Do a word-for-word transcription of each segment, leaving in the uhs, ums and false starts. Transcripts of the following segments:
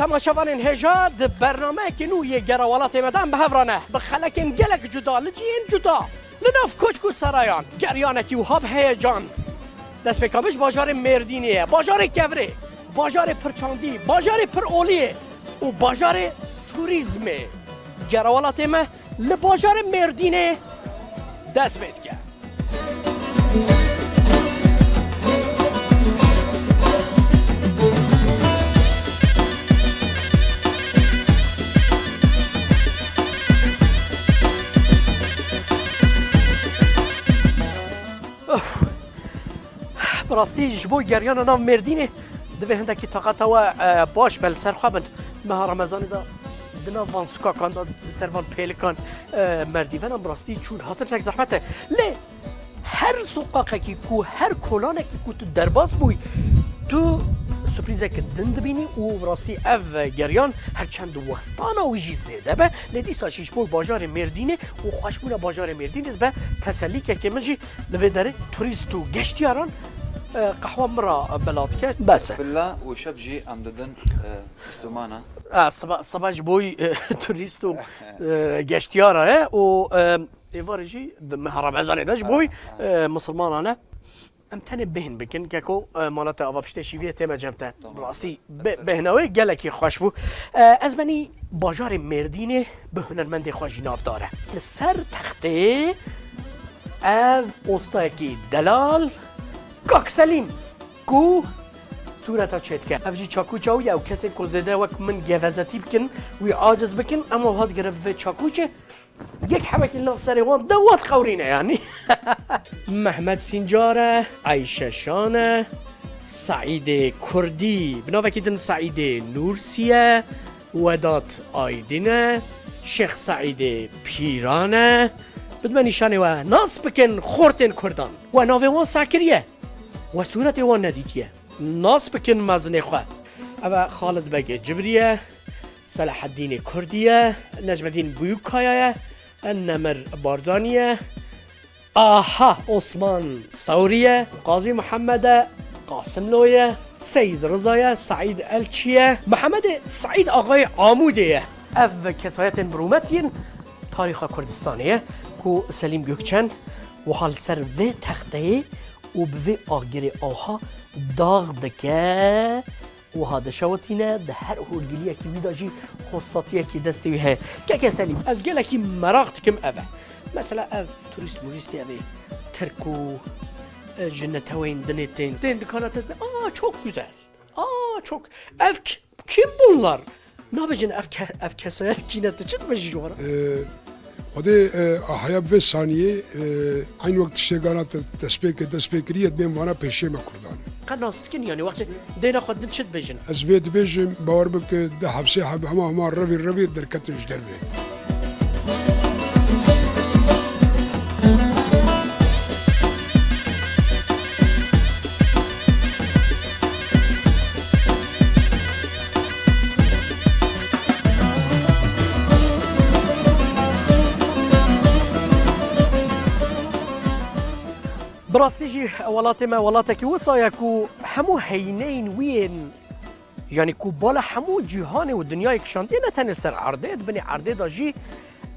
Temaşevanên hêja, di bernameyekî nû yê Gera Welatê me de em bi hev re ne. Bi xelekên gelek cuda, li cihên cuda, li nav koçk û serayan, geryanekî wiha bi heyecan dest pê kir. Bajarê Mêrdînê ye, bajarê kevirê, bajarê pirçandî, bajarê pir oliyê û bajarê turîzmê. Gera Welatê me li bajarê Mêrdînê dest pê dike. Bi rastî ji bo geriyana nav Mêrdînê divê hindekî taqeta we, e, baş be, li ser xwe bin. Meha Remezanê de di nav van sukakan de, li ser van pêlikan, e, merdîvenan bi rastî çûn hatin hinek zehmet e. Lê her soqaqekî ku, her kolanekî ku tu derbas bûyî, tu surprîzeke din dibînî û bi rastî ev geriyan her çend westana wî jî zêde be, lê dîsa jî ji bo bajarê Mêrdînê û xweşbûna bajarê Mêrdînê dibe tesellîkekê min jî li vê derê turîst û geştiyaran, e, qehwa min re bela dike. Bes e. Bila û şev jî em didin, e, Muslimana. E, siba, siba ji bo, e, turîst û, e, geştiyara ye û, e, êvarê jî di meha Remezanê de ji bo, e, misilmanan e. Em tenê bêhn bikin, keko, e, mala te ava piştê şîviyê tême cem te. Tamam. Rastî, be-, bêhna wê gelekî xweş bû. E, ez benî bajarê Mêrdînê bi hunermendê xwe jî navdar e. Li ser textê ev ostayekî delal, Kak Selîm, ku sûreta çêdike. Ev jî çakûça wî ye û kesên ku zêde wek min gevezetî bikin, wî aciz bikin, em wiha digere bi vê çakûçê. Yek hebekî li nav serê wan de wat qewrîne yanî. Mehmet Sîncar e, Eyşe Şan e, Seîdê Kurdî, bi navekî din Seîdê Nûrsî ye, Wedat Aydin e, Şêx Seîdê Pîran e. Bidime nîşanê we, nas bikin xortên Kurdan. We navê wan seh kiriye. We sûretê wan nedîtiye. Nas bikin mezinê xwe. Ev e Xalid Begê Cibrî ye, Selaheddînê Kurdî ye, Necmedîn Bûyûkkaya ye, Nemir Barzanî ye. Aha, Osman Sewrî ye, Qazî Mihemed e, Qasimlo ye, Seyîd Riza ye, Seîd Elçî ye, Mihemedê Seîd Axayê Amûdê ye. Ev kesayetên bi rûmet yên tarîxa Kurdistanê ye ku Selîm Gökçen wiha li ser vê texteyê û bi vê agirê awha dax dike, wiha dişewitîne, di her holgiliyekî wî de jî xostatiyekî destê wî heye. Keke Selîm, ez gelekî meraq dikim ev e. Mesela ev turîst murîstê ev ê Tirk û, e, ji neteweyên dinê tên, tên dikana te, aa, çok güzel. Aa, çok. Ev k-, kim bunlar? Nabêjin ev ke-, ev kesayet kî ne, tu çi dibêjî ji wan re? Ee, Xwedê, e, ahaya bi vê saniyê, e, eyn wek tiştê gana te destpê kir, destpê kiriye, dibên vana pêşê me Kurdan. Qe nas dikin, yanî wextê dêna xwe din çi dibêjin? Ez vê dibêjim, bawer bike, di hevsê heb hema hema revî revî derketin ji dervê. Bi rastî jî welatê me welatekî wisa ye ku hemû heyneyên wî yên, yanî ku bala hemû cîhanê û dinyayê kişandiye, ne tenê ser erdê, di binê erdê de jî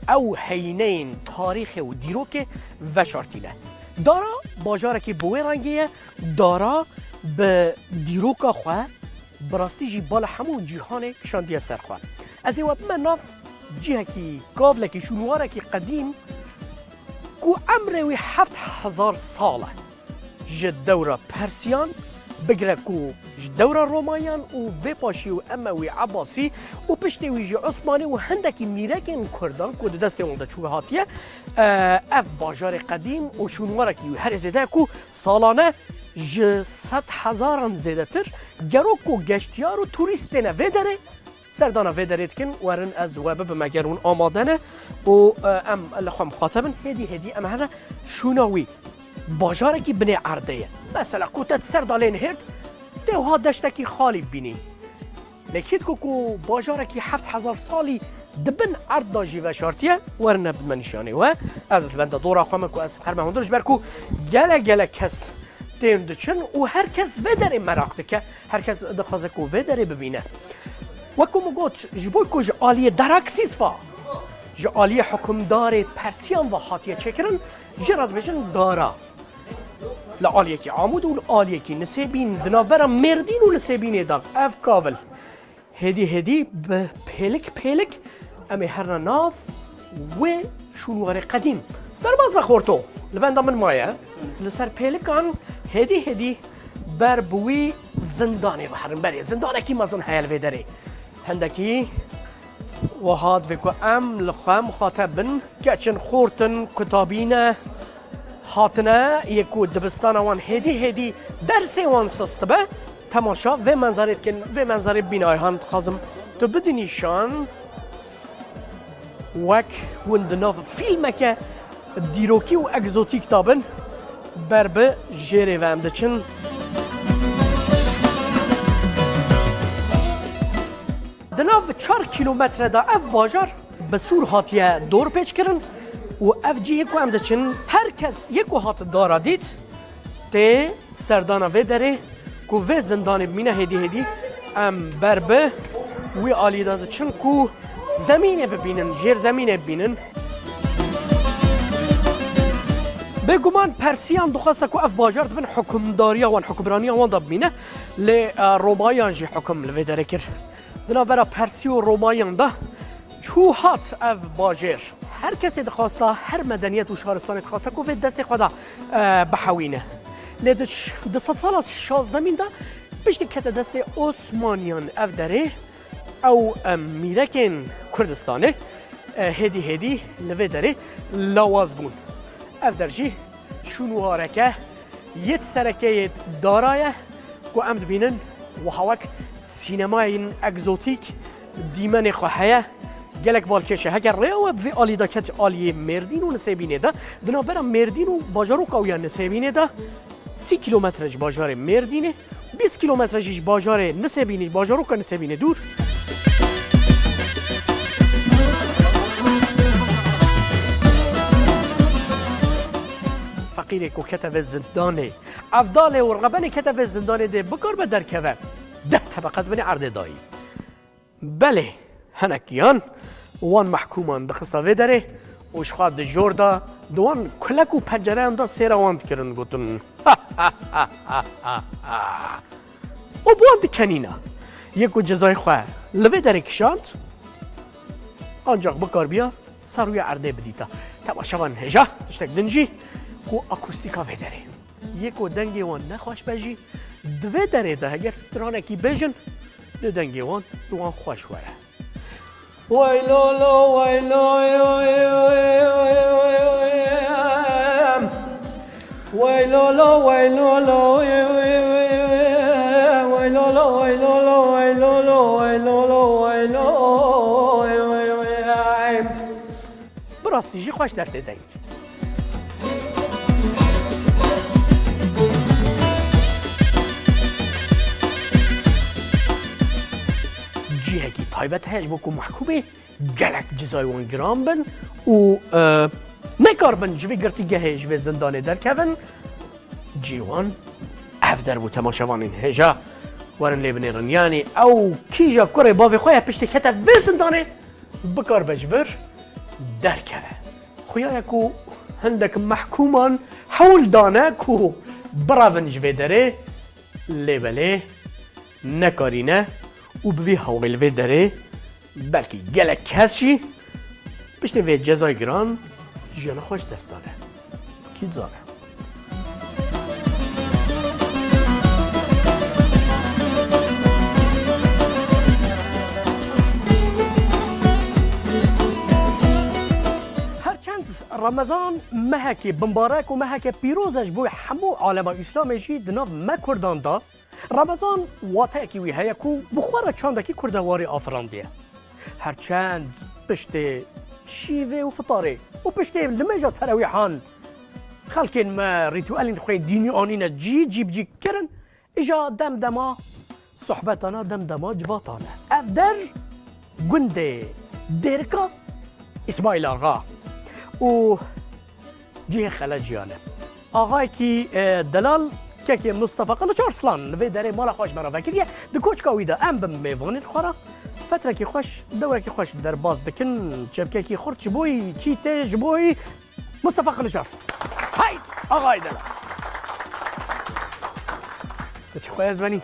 ew heyneyên tarîxê û dîrokê veşartîne. Dara bajarekî bi wê rengê ye, dara bi dîroka xwe bi rastî jî bala hemû cîhanê kişandiye ser xwe. Ez ê we bime nav cihekî, gavlekî, şûnwarekî qedîm ku emrê wî heft hezar sal e. Ji dewra Persiyan bigire ku ji dewra Romayan û vê paşî û Emewî, Ebasî û piştê wî jî Osmanî û hindekî mîrekên Kurdan ku di destê wan de çû hatiye, e, ev bajarê qedîm û şûnwarekî wî herê zêde ye ku salane ji sed hezaran zêdetir gero ku geştiyar û turîst têne vê derê, serdana vê derê dikin, werin ez we bibime ger hûn amade ne û, e, em li xwe mixateb in, hêdî hêdî em here şûna wî. Bajarekî binê erdê ye. Mesela ku te di ser de lê nihêrt, tê wiha deştekî xalî bibînî. Lê kîtku ku bajarekî heft hezar salî di bin erd de jî veşartiye, werin em bidime nîşanê we. Ez li benda dora xwe me ku ez herme hundir, ji ber ku gelek gelek kes tên diçin û her kes vê derê meraq dike. Her kes dixwaze ku vê derê bibîne. Wekî min got, ji bo ku ji aliyê Daraksîs ve, ji aliyê hukimdarê Persiyan ve hatiye çêkirin, jê re dibêjin Dara. Li aliyekî Amûd û li aliyekî Nisêbîn, di navbera Mêrdîn û Nisêbînê de ev kavil hêdî hêdî bi pêlik pêlik em ê herine nav wê şûnwarê qedîm. Derbas be Xorto, li benda min maye. Li ser pêlikan hêdî hêdî ber bi wî zindanê ve herin. Berê zindanekî mezin heye li vê derê. Hindekî wiha divê ku em li xwe muxateb bin. Keçin xort in, kutabî ne, hatine, yê ku dibistana wan hêdî hêdî dersê wan sist dibe. Temaşa vê menzarê dikin, vê menzarê bînayê han dixwazim tu bidî nîşan. Wek hûn di nav fîlmeke dîrokî û egzotîk de bin, ber bi jêrê ve em diçin. Di nav çar kîlometre de ev bajar bi sûr hatiye dorpêçkirin û ev cihê ku em diçin, her kes yê ku hat Dara dît, tê serdana vê derê ku vê zindanê bimîne hêdî hêdî em ber bi wî alî de diçin ku zemînê bibînin, jêr zemînê bibînin. Bêguman Persiyan dixweste ku ev bajar di bin hukimdariya wan, hukimraniya wan de bimîne, lê, e, Romayan jî hukim li vê derê kir. Di navbera Persî û Romayan de çû hat ev bajêr. Her kesê dixwasta, her medeniyet û şaristanê dixwasta ku vê destê xwe de, e, bihewîne. Lê di ş-, di sedsala şazdemîn de piştî kete destê Osmaniyan ev derê, ew, e, mîrekên Kurdistanê, e, hêdî hêdî li vê derê lawaz bûn. Ev der jî şûnwareke yê di serekeyê Dara ye ku em dibînin wiha wek sînemayên egzotîk dîmenê xwe heye. Gelek balkêş e. Heger rêya we bi vî alî de ket aliyê Mêrdîn û Nisêbînê de, di navbera Mêrdîn û bajaroka wî ya Nisêbînê de sî kîlometre ji bajarê Mêrdînê, bîst kîlometre jî ji bajarê Nisêbînê, bajaroka Nisêbînê dûr. Feqîrê ku kete vê zindanê, evdalê û rebenê kete vê zindanê dê bikar be derkeve, deh tebeqe di binê erdê dayî. Belê, hinek yan wan mehkûman dixista vê derê û ji xwe di jor de di wan kulek û pencereyan de sêra wan dikirin, gotin, û bi wan dikenîna. Yê ku cezayê xwe li vê derê kişand, ancaq bikaribiya ser rûya erdê bidîta. Temaşevan hêja, tiştek din jî ku akustîka vê derê. Yê ku dengê wan nexweş be jî, di vê derê de heger stranekî bêjin, dê dengê wan li wan xweş were. Way lo lo, way lo, way lo lo, way lo lo, way lo lo, way lo lo, way lo lo, way lo lo, way lo. Bi rastî jî xweş dertê deng. Cihekî taybet heye ji bo ku mehkûmê gelek cizayê wan giran bin û, e, nekaribin ji vê girtîgehê, ji vê zindanê derkevin. Cihê wan ev der bû, temaşevanên hêja werin lê binêrin. Yanî ew kîja kurê bavê xwe ye piştî kete vê zindanê bikaribe ji vir derkeve. Xuya ye ku hindek mehkûman hewl dane ku birevin ji vê derê, lê belê nekarîne û bi vî hewlê li vê derê belkî gelek kes jî piştê vê cezayê giran jiyana xwe ji dest dane. Kî dizane? Her çend Remezan mehekî bimbarek û meheke pîroz e ji bo hemû alema Îslamê jî, di nav me Kurdan de Remezan wateyekî wî heye ku bi xwe re çandekî kurdewarî afirandiye. Her çend piştê şîvê û fitarê û piştê limêja terawîhan xelkên me rîtuelên xwe dînî anîne cî, cî bi cî kirin, îja dem dema sohbetana, dem dema civatan e. Ev der gundê Dêrika Îsmaîl Axa û cihê Xele Ciyan e. Axayekî, e, delal, kekê Mustafa Qiliç Arslan li vê derê mala xwe ji me re vekiriye. Di koçka wî de em bi mêvanên xwe re Fetrekî xweş, dewrekî xweş derbas dikin, çepkekî xurt ji bo yî, kî tê ji bo yî, Mustafa Kılıç Arslan. Hey, axayê delal. Ti çi xwe ez benî?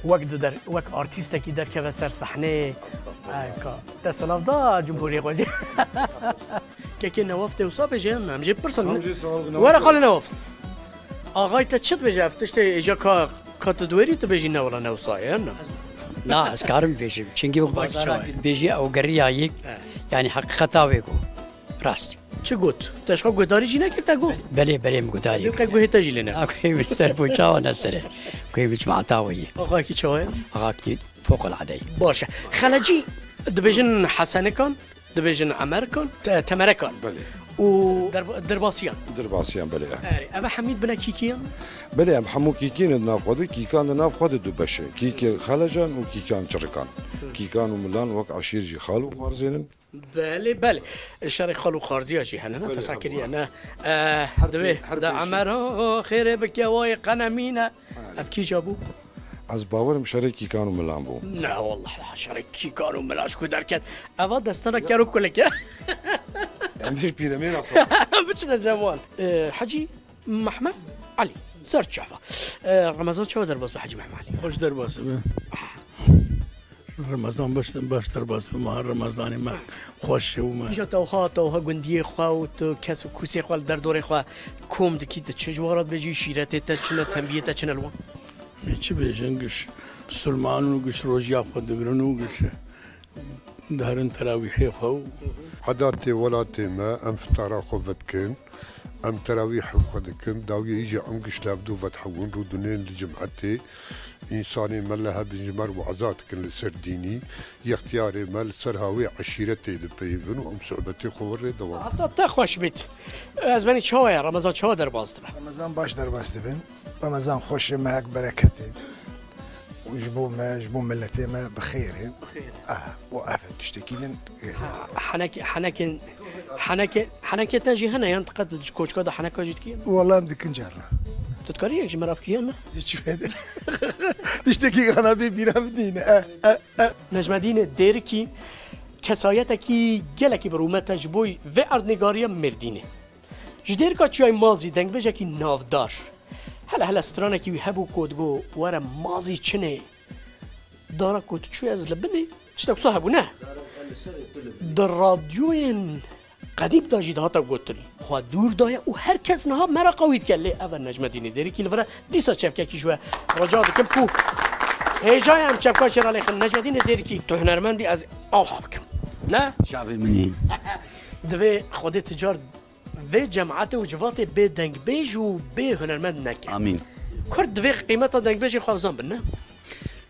Wek du der, wek artîstekî derkeve ser sehnê. Eka, te silav da cumhurê xwe jî. Kekê Newaf tê wisa bêje, em jê pirsin. Em jê silav, Newaf. Were xalê Newaf. Axay te çi dibêje ev tiştê êca ka, ka tu diwêrî tu bêjî ne wela ne wisa ye, ne? Na, ez karim bêjim. Çingî wek Bak, bazaran çawa? Bêjî ew geriyayî. He. Yani heqîqeta wê got. Rast. Çi got? Te ji xwe guhdarî jî nekir te got? Belê, belê, min guhdarî Lê kir. Qe guhê te jî lê ne. Na, guhê min ser poçawa ne sere. Guhê min cemaata wê yî. Axakî çawa ye? Axakî fok el adeyî. Baş e. Xelecî dibêjin Hesenikan, dibêjin Emerkan, te-, Temerekan. Belê. Û derb-, derbasiyan. Derbasiyan, belê, e. Erê, eve hemî bine kîkiyan? Belê, em hemû kîkî ne di nav xwe de, kîkan di nav xwe de du beş e. Kîkê xelecan û kîkan çirikan. Hı. Kîkan û milan wek eşîr jî xal û xwarzên in. Belê, belê. Şerê xal û xarziya jî hene, ne? Belê, tesa hemû kiriye, hene. ne? Eh, Her divê pê-, her da pêşî. Emera xêrê bike wayê qenemîne. Belê. Ev kîja bû? Ez bawerim şerê kîkan û milan bû. Ne, wallahi, şerê kîkan û milan ji ku derket. Eva destana ker û kulike. Em jî pîremêra sal. Biçine cem wan. Eh, Hecî Mehmet Elî. Ser çava. Eh, Remezan çawa derbas bi Hecî Mehmet Elî? Xweş derbas bi. Remezan baş, baş derbas bi, meha Remezanê me xweş û me. Îja tewha, tewha gundiyê xwe û tu kes û kûsê xwe li derdorê xwe kom dikî, tu çi ji wan re dibêjî, şîretê te çi ne, tembiyê te çi ne li wan? Em çi bêjin, giş misilman in û giş rojiya xwe digirin û giş diherin terawîhê xwe û. Edatê welatê me, em fitara xwe vedikin, em terawîh xwe dikin, dawiyê îja em giş li hevdû vedihewin, rûdinên li cimetê. Însanê me li hebin ji me re weza dikin li ser dînî, yextiyarê me li ser hawê eşîretê dipeyivin û em sohbetê xwe wir rê dewam dikin. Saeta te xweş bît. Ez benî çawa ye? Remezan çawa derbas dibe? Remezan baş derbas dibin. Remezan xweş e, mehek bereketê. Û ji bo me, ji bo miletê me bi xêr e. Bi xêr e. Aha, û ev tiştekî din. Ha, henekê, henekên, henekê, henekê te jî hene yan, tu qet ji koçka de heneka jî dikî? Wala em dikin carna. Tu dikarî yek ji me re bikî yan, ne? Zî çi wede? Tiştekî gana bê bîra min nîne. Eh, eh, eh. Necmedînê Dêrikî kesayetekî gelekî bi rûmet e ji bo vê erdnîgariya Mêrdînê. Ji Dêrika Çiyayê ma zî dengbêjekî navdar. Hele hele stranekî wî hebû ku digot, were ma zî çinê. Dara ku tu çûyî ez li binê, tiştek wisa hebû, ne? Di radyoyên qedîm de jî dihate gotin. Xwe dûr daye û her kes niha meraqa wî dike. Lê ev e Necmedînê Dêrikî li vir e. Dîsa çepkekî ji we rica dikim ku hêjayê em çepka jê re lêxin. Necmedînê Dêrikî, tu hunermendî, ez awha bikim. Ne? Çavê min î. Divê Xwedê tu car vê cemaetê û civatê bê dengbêj û bê hunermend neke. Amîn. Kurd divê qîmeta dengbêjê xwe bizanibin, ne?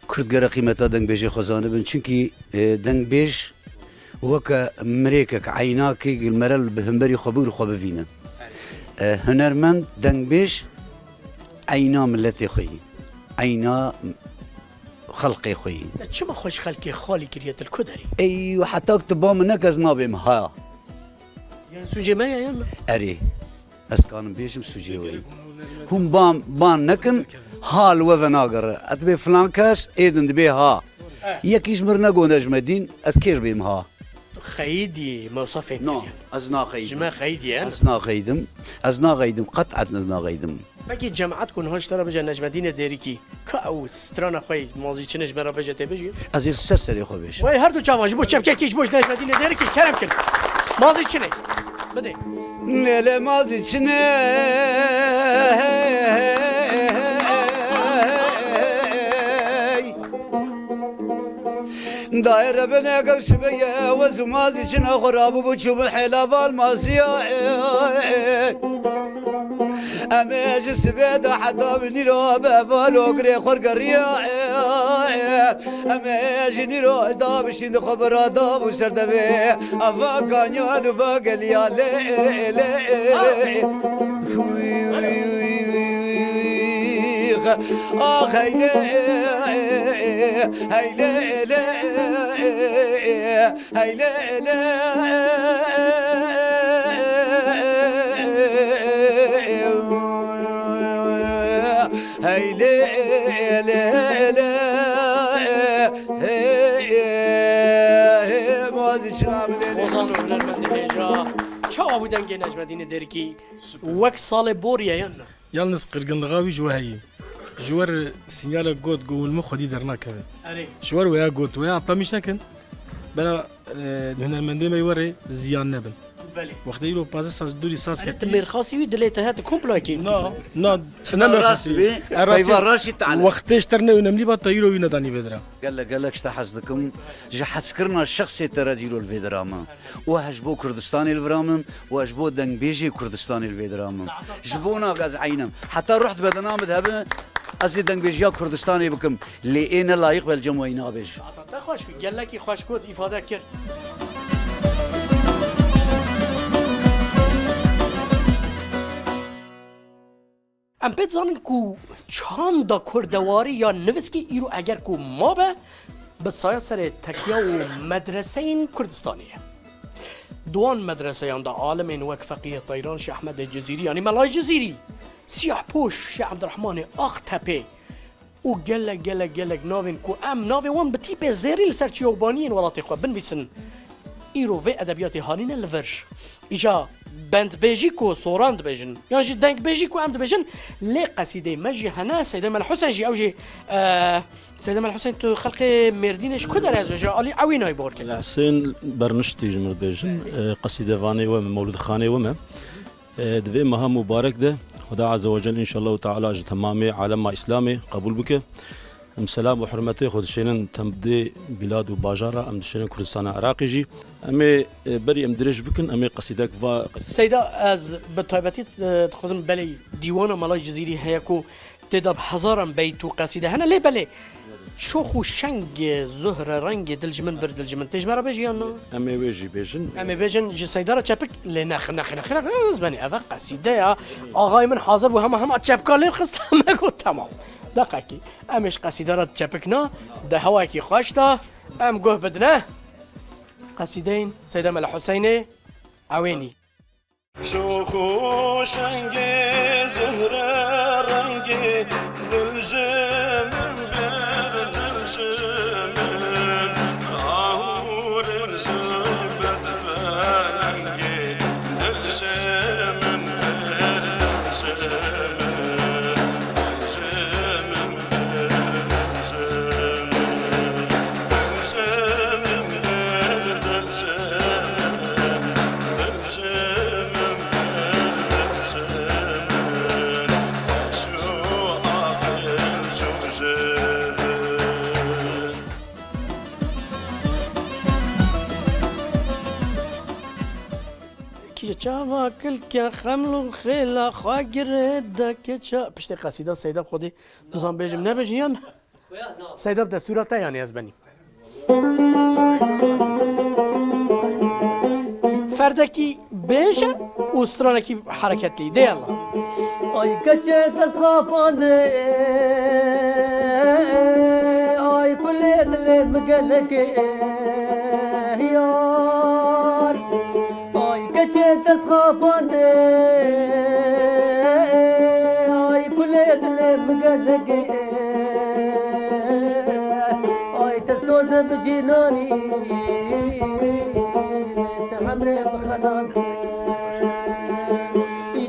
Kurd gere qîmeta dengbêjê xwe zanibin, çunkî, e, dengbêj weke mirêkek, eynakek li mere li hemberî xwe bigir û xwe bivîne. E, hunermend, dengbêj eyna miletê xwe yî, eyna xelqê xwe yî. Te çima xwe ji xelkê xalî kiriye, tu li ku derî? Ey, heta ku tu ba min neke ez nabêm ha. Yani sûcê me ye yan? Erê. Ez kanim bêjim sûcê wê. Hûn ban, ban nekin, ha li we venagere. Ez dibê filan kes, ê din dibê ha. Eh. Yekî ji mir negot Necmedîn, ez kêr bêm ha. Tu xeyidî, me wisa fêm kiriye. Na, ez naxeydim. Ji me xeyidî ye. Ez naxeydim. Ez naxeydim. Qet ez naxeydim. Pekî cemaet ku niha ji te re bêje Necmedînê Dêrikî, ka ew strana xwe yê Ma zî çinê ji me re bêje tê bêjî? Ez ê li ser serê xwe bêjim. Wey her du çavan ji bo çepkekî, ji bo Necmedînê Dêrikî kerem kin. Ma zî çinê. Bidê. Nêle ma zî çinê. Dayê rebine gewşi beye, wez û mazî çina xwe rabû bû çû min hêla val masiya. Em ê ji sibê de heta bi nîro be valo girê xwe geriya. Em ê ji nîro da bişîn xwe bi rada bû ser devê. Ava kanyan va geliya lê, lê. Ah, hey lê, hey lê, lê, hey lê, lê, hey lê, lê, lê, hey. Ozan û hunermendê hêja. Çawa bû dengê Necmedînê Dêrikî? Wek salê boriye yan na? Yalnız qirginliğa wî ji we heyî. Ji we re sinyalek got, got, "Hûn min xwedî dernakevin." Erê. Ji we re weya got, weya atlamiş nekin. Bela, e, hunermendê me were ziyan nebin. Belê. Wextê îro pazdeh sal dûrî saz ketî. Di mêrxasî wî dilê te hete komplakî. Na, na, ne mêrxasî wî. Rast bî, e, peyva raşî tale. Wextê ji te ne önemlî ba, ta îro wî nedanî vê dira. Gelek, gelek ji te hez dikim. Ji hezkirina şexsê te re zîro li vê dira me. Û ez ji bo Kurdistanê li vira me, û ez ji bo dengbêjê Kurdistanê li vê dira me. Ji bo na ez eynim. Heta ruh di bedena min de hebe, ez ê dengbêjiya Kurdistanê bikim. Lê ê ne layîq be li cem we yî nabêjim. Te xweş bî, gelekî xweş got, îfade kir. Em pê dizanin ku çanda kurdewarî ya nivîskî îro eger ku mabe, bi saya serê tekiya û medreseyên Kurdistanê ye. Di wan medreseyan de alimên wek Feqiyê Teyran, Şêh Ehmedê Cizîrî, yanî Melayê Cizîrî, Siyahpoş, Şêh Ebdirehmanê Aqtepê, û gelek, gelek, gelek navên ku em navê wan bi tîpê zêrî li ser çiyobaniyên welatê xwe binivîsin, îro vê edebiyatê hanîne li vir. Îja bendbêjî ku soran dibêjin, yan jî dengbêjî ku em dibêjin, lê qesîdeyê me jî hene, Seyda Mel Husên jî, ew jî, e, Seyda Mel Husên, tu xelkê Mêrdînê ji ku derê ez bêje, alî ewî nayê bor kir. Mel Husên Berniştî ji min re dibêjin, e, qesîdevanê we me, mewlûdxanê we me. E, di vê meha mubarek de Xuda Azze ve Cel înşallahu teala ji temamê alema Îslamê qebûl bike. Em selam û hurmetê xwe dişênin temdê bîlad û bajara, em dişênin Kurdistana Iraqê jî. Em ê, e, berî em dirêj bikin, em ê qesîdek va. Seyda, ez bi taybetî, e, dixwazim belê dîwana Mela Cizîrî heye ku tê de bi hezaran beyt û qesîde hene, lê belê şox û şeng, zuhre rengê dil ji min bir dil ji min. Tê ji me re bêjî yan na? Em ê wê jî bêjin. Em ê bêjin ji Seyda re çepik, lê nex, nex, nex, nex, ez benî, ev e qesîde ya. Axayê min hazir bû, hema, hema çepka lê xist, me got, "Temam." Deqekî. Em ê ji qesîde re çepik na, di hewayekî xweş de em guh bidine qesîdeyên Seyda Mela Huseynê Ewênî. Şox û şengê zehre rengê dil ji min bir, dil ji min. Ahûrin ji bedfelengê dil ji min bir, dil ji min, dil ji min bir, dil ji min, dil ji min bir, dil ji min. Kîje çava kilke xeml û xêla xwe girê deke ça-, piştê qesîda Seyda Xwedî dizan bêjim nebêjin yan? Seyda, bi destûra te yanî ez benîm. Ferdekî bêje û stranekî hereketlî. Dê yallah. Ay keçê destxapandê, ay kulê dilê min gelekê yar. Ay keçê destxapandê, ay kulê dilê min gelekê. Ay te soze bi cînanî, te hemrê bi xelas.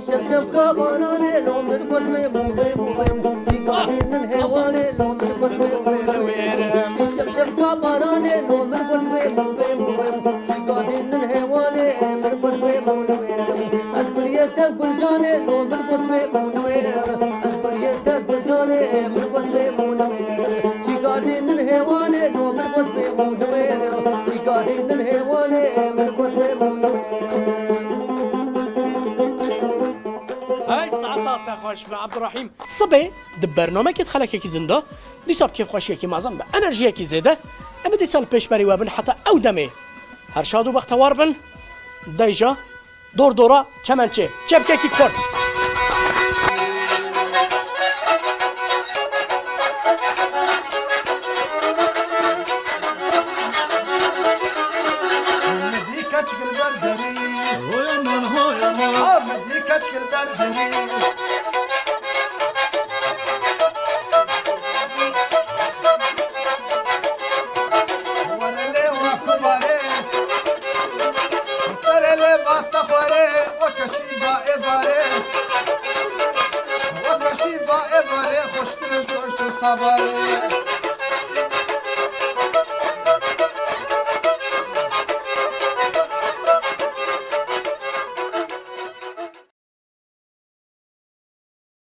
Şevşevka baranê lo min gozmê mû bê mû bê mû. Şîkadî min hêwanê lo min gozmê mû bê mû. Şevşevka baranê lo min gozmê mû bê mû bê mû. Şîkadî min hêwanê min gozmê mû bê mû. Ez biriyê te gulcanê lo min gozmê mû bê mû. Ez biriyê te gulcanê min gozmê mû bê mû. Şîkadî min hêwanê lo min gozmê mû bê mû. Şîkadî min hêwanê min gozmê mû bê mû. Hey, saeta te xweş be, Abdurrahîm. Sibê di bernamekê di xelekekî din de, dîsa bi kêfxweşiyekî mezin, bi enerjiyekî zêde, em ê dîsa li pêşberî we bin heta ew demê. Her şad û bextewar bin. Deyja, dor dora, kemençê, çepkekî kurt. Midî keçik li ber derî. Hoy aman, hoy aman. Ha, midî keçik li ber derî. Were lê wa kumarê. Sîva evarê xweştir e ji doşt û savarê.